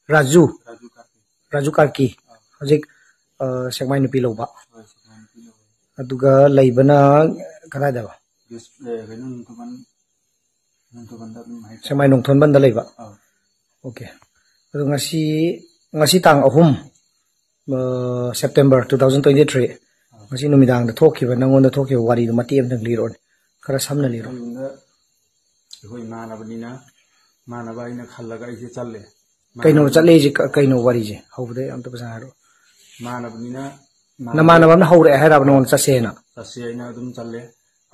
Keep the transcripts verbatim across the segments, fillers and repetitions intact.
ꯔꯥꯖꯨ? ꯔꯥꯖꯨ ꯀꯥꯔꯀꯤ꯫ ꯔꯥꯖꯨ ꯀꯥꯔꯀꯤ꯫ ꯑꯥ꯫ ꯍꯧꯖꯤꯛ, ꯑ, ꯁꯦꯛꯃꯥꯏ ꯅꯨꯄꯤ ꯂꯧꯕ꯫ ꯍꯣꯏ, ꯁꯦꯛꯃꯥꯏ ꯅꯨꯄꯤ ꯂꯧꯕ꯫ ꯑꯗꯨꯒ ꯂꯩꯕꯅ ꯀꯗꯥꯏꯗꯕ? ꯕꯤꯁ-, ꯑꯦ, ꯀꯩꯅꯣ, ꯅꯤꯡꯊꯧꯕꯟ-, ꯅꯤꯡꯊꯧꯕꯟꯗ ꯑꯗꯨꯝ ꯍꯥꯏꯇꯥꯔꯦ꯫ ꯁꯦꯛꯃꯥꯏ ꯅꯣꯡꯊꯣꯟꯕꯟꯗ ꯂꯩꯕ? ꯑꯥ꯫ OK꯫ ꯑꯗꯣ ꯉꯁꯤ, ꯉꯁꯤ ꯇꯥꯡ ꯑꯍꯨꯝ, ꯑ, September two thousand twenty-three꯫ ꯑꯥ꯫ ꯉꯁꯤ ꯅꯨꯃꯤꯗꯥꯡꯗ ꯊꯣꯛꯈꯤꯕ, ꯅꯪꯉꯣꯟꯗ ꯊꯣꯛꯈꯤꯕ ꯋꯥꯔꯤꯗꯣ ꯃꯇꯦꯛ ꯑꯃꯇꯪ ꯂꯤꯔꯛꯑꯣꯅꯦ꯫ ꯈꯔ ꯁꯝꯅ ꯂꯤꯔꯛꯑꯣ꯫ ꯑꯩꯉꯣꯟꯗ ꯑꯩꯈꯣꯏ ꯏꯃꯥꯟꯅꯕꯅꯤꯅ, ꯏꯃꯥꯟꯅꯕ ꯑꯩꯅ ꯈꯜꯂꯒ ꯑꯩꯁꯦ ꯆꯠꯂꯦ꯫ ꯀꯩꯅꯣ ꯏꯃꯥꯟꯅꯕꯅ ꯆꯠꯂꯦꯁꯦ? ꯀ-, ꯀꯩꯅꯣ ꯋꯥꯔꯤꯁꯦ? ꯍꯧꯕꯗꯩ ꯑꯝꯇ ꯐꯖꯅ ꯍꯥꯏꯔꯛꯑꯣ꯫ ꯏꯃꯥꯟꯅꯕꯅꯤꯅ, ꯏꯃꯥꯟꯅꯕ ꯅꯃꯥꯟꯅꯕ ꯑꯃꯅ ꯍꯧꯔꯛꯑꯦ ꯍꯥꯏꯔꯕ ꯅꯉꯣꯟꯗ ꯆꯠꯁꯦꯅ? ꯆꯠꯁꯦ ꯍꯥꯏꯅ ꯑꯗꯨꯝ ꯆꯠꯂꯦ꯫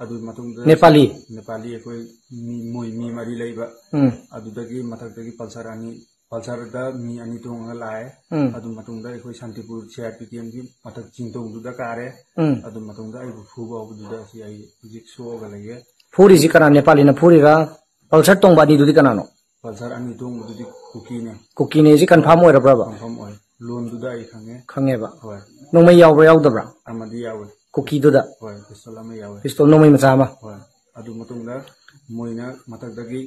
ꯑꯗꯨ ꯃꯇꯨꯡꯗ ꯅꯦꯄꯥꯂꯤ? ꯅꯦꯄꯥꯂꯤ ꯑꯩꯈꯣꯏ ꯃꯤ, ꯃꯣꯏ ꯃꯤ ꯃꯔꯤ ꯂꯩꯕ꯫ ꯎꯝ꯫ ꯑꯗꯨꯗꯒꯤ ꯃꯊꯛꯇꯒꯤ ꯄꯜꯁꯔ ꯑꯅꯤ, ꯄꯜꯁꯔꯗ ꯃꯤ ꯑꯅꯤ ꯇꯣꯡꯉꯒ ꯂꯥꯛꯑꯦ꯫ ꯎꯝ꯫ ꯑꯗꯨ ꯃꯇꯨꯡꯗ ꯑꯩꯈꯣꯏ ꯁꯥꯟꯇꯤꯄꯨꯔ CRP campꯀꯤ ꯃꯊꯛ ꯆꯤꯡꯗꯣꯡꯗꯨꯗ ꯀꯥꯔꯦ꯫ ꯎꯝ꯫ ꯑꯗꯨ ꯃꯇꯨꯡꯗ ꯑꯩꯕꯨ ꯐꯨꯕ ꯍꯧꯕꯗꯨꯗ ꯑꯁꯤ ꯑꯩ ꯍꯧꯖꯤꯛ ꯁꯣꯛꯑꯒ ꯂꯩꯌꯦ꯫ ꯐꯨꯔꯤꯁꯤ ꯀꯅꯥ? ꯅꯦꯄꯥꯂꯤꯅ ꯐꯨꯔꯤꯔꯥ? ꯄꯜꯁꯔ ꯇꯣꯡꯕ ꯑꯅꯤꯗꯨꯗꯤ ꯀꯅꯥꯅꯣ? ꯄꯜꯁꯔ ꯑꯅꯤ ꯇꯣꯡꯕꯗꯨꯗꯤ ꯀꯨꯀꯤꯅꯦ꯫ ꯀꯨꯀꯤꯅꯦꯁꯤ confirm ꯑꯣꯏꯔꯕ꯭ꯔꯕ? Confirm ꯑꯣꯏ꯫ ꯂꯣꯟꯗꯨꯗ ꯑꯩ ꯈꯪꯉꯦ꯫ ꯈꯪꯉꯦꯕ꯫ ꯍꯣꯏ꯫ ꯅꯣꯡꯃꯩ ꯌꯥꯎꯕ꯭ꯔꯥ ꯌꯥꯎꯗꯕ꯭ꯔꯥ? ꯑꯃꯗꯤ ꯌꯥꯎꯋꯦ꯫ ꯀꯨꯀꯤꯗꯨꯗ? ꯍꯣꯏ, pistol ꯑꯃ ꯌꯥꯎꯋꯦ꯫ Pistol ꯅꯣꯡꯃꯩ ꯃꯆꯥ ꯑꯃ? ꯍꯣꯏ꯫ ꯑꯗꯨ ꯃꯇꯨꯡꯗ ꯃꯣꯏꯅ ꯃꯊꯛꯇꯒꯤ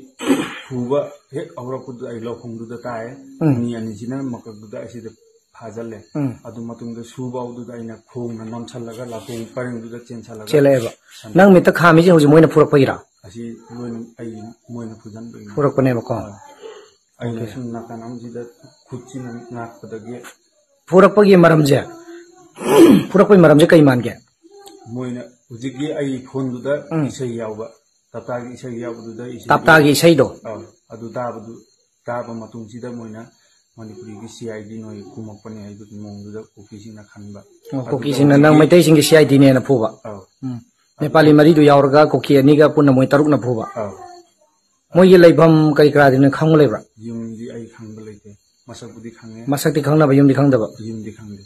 ꯐꯨꯕ ꯍꯦꯛ ꯍꯧꯔꯛꯄꯗꯨꯗ ꯑꯩ ꯂꯧꯈꯣꯡꯗꯨꯗ ꯇꯥꯏ꯫ ꯎꯝ꯫ ꯃꯤ ꯑꯅꯤꯁꯤꯅ ꯃꯀꯛꯇꯨꯗ ꯑꯩꯁꯤꯗ ꯐꯥꯖꯜꯂꯦ꯫ ꯎꯝ꯫ ꯑꯗꯨ ꯃꯇꯨꯡꯗ ꯁꯨꯐꯥꯎꯗꯨꯗ ꯑꯩꯅ ꯈꯣꯡꯅ ꯅꯝꯁꯜꯂꯒ ꯂꯥꯇꯣꯡ ꯄꯔꯦꯡꯗꯨꯗ ꯆꯦꯟꯁꯜꯂꯒ ꯆꯦꯜꯂꯛꯑꯦꯕ꯫ ꯁꯟ-, ꯅꯪ ꯃꯤꯠꯇ ꯈꯥꯝꯃꯤꯁꯦ ꯍꯧꯖꯤꯛ ꯃꯣꯏꯅ ꯐꯨꯔꯛꯄꯒꯤꯔꯥ? ꯑꯁꯤ ꯂꯣꯏꯅ ꯑꯩ, ꯃꯣꯏꯅ ꯐꯨꯖꯟꯕꯒꯤꯅꯤ꯫ ꯐꯨꯔꯛꯄꯅꯦꯕꯀꯣ꯫ ꯍꯣꯏ꯫ ꯑꯩꯅ OK꯫ ꯁꯨꯝ ꯅꯥꯀꯟ ꯑꯃꯁꯤꯗ ꯈꯨꯠꯁꯤꯅ ꯉꯥꯛꯄꯗꯒꯤ ꯐꯨꯔꯛꯄꯒꯤ ꯃꯔꯝꯁꯦ, ꯐꯨꯔꯛꯄꯒꯤ ꯃꯔꯝꯁꯦ ꯀꯩ ꯃꯥꯟꯒꯦ? ꯃꯣꯏꯅ ꯍꯧꯖꯤꯛꯀꯤ ꯑꯩ ꯐꯣꯟꯗꯨꯗ ꯎꯝ꯫ ꯏꯁꯩ ꯌꯥꯎꯕ, ꯇꯞꯇꯥꯒꯤ ꯏꯁꯩ ꯌꯥꯎꯕꯗꯨꯗ ꯏꯁꯩ ꯇꯞꯇꯥꯒꯤ ꯏꯁꯩꯗꯣ? ꯑꯧ, ꯑꯗꯨ ꯇꯥꯕꯗꯨ, ꯇꯥꯕ ꯃꯇꯨꯡꯁꯤꯗ ꯃꯣꯏꯅ ꯃꯅꯤꯄꯨꯔꯤꯒꯤ CID ꯅꯣꯏ ꯀꯨꯝꯃꯛꯄꯅꯦ ꯍꯥꯏꯕꯒꯤ ꯃꯑꯣꯡꯗꯨꯗ ꯀꯨꯀꯤꯁꯤꯡꯅ ꯈꯟꯕ꯫ ꯑꯣ, ꯑꯗꯨꯒ ꯀꯨꯀꯤꯁꯤꯡꯅ ꯅꯪ ꯍꯧꯖꯤꯛꯀꯤ ꯃꯩꯇꯩꯁꯤꯡꯒꯤ CIDꯅꯦꯅ ꯐꯨꯕ? ꯑꯧ꯫ ꯎꯝ꯫ ꯅꯦꯄꯥꯂꯤ ꯃꯔꯤꯗꯨ ꯌꯥꯎꯔꯒ ꯀꯨꯀꯤ ꯑꯅꯤꯒ ꯄꯨꯟꯅ ꯃꯣꯏ ꯇꯔꯨꯛꯅ ꯐꯨꯕ? ꯑꯧ꯫ ꯃꯣꯏꯒꯤ ꯂꯩꯐꯝ ꯀꯔꯤ ꯀꯔꯥꯗꯤ ꯅꯪ ꯈꯪꯕ ꯂꯩꯕ꯭ꯔꯥ? ꯌꯨꯝꯗꯤ ꯑꯩ ꯈꯪꯕ ꯂꯩꯇꯦ꯫ ꯃꯁꯛꯄꯨꯗꯤ ꯈꯪꯉꯦ꯫ ꯃꯁꯛꯇꯤ ꯈꯪꯅꯕ, ꯌꯨꯝꯗꯤ ꯈꯪꯗꯕ? ꯌꯨꯝꯗꯤ ꯈꯪꯗꯦ꯫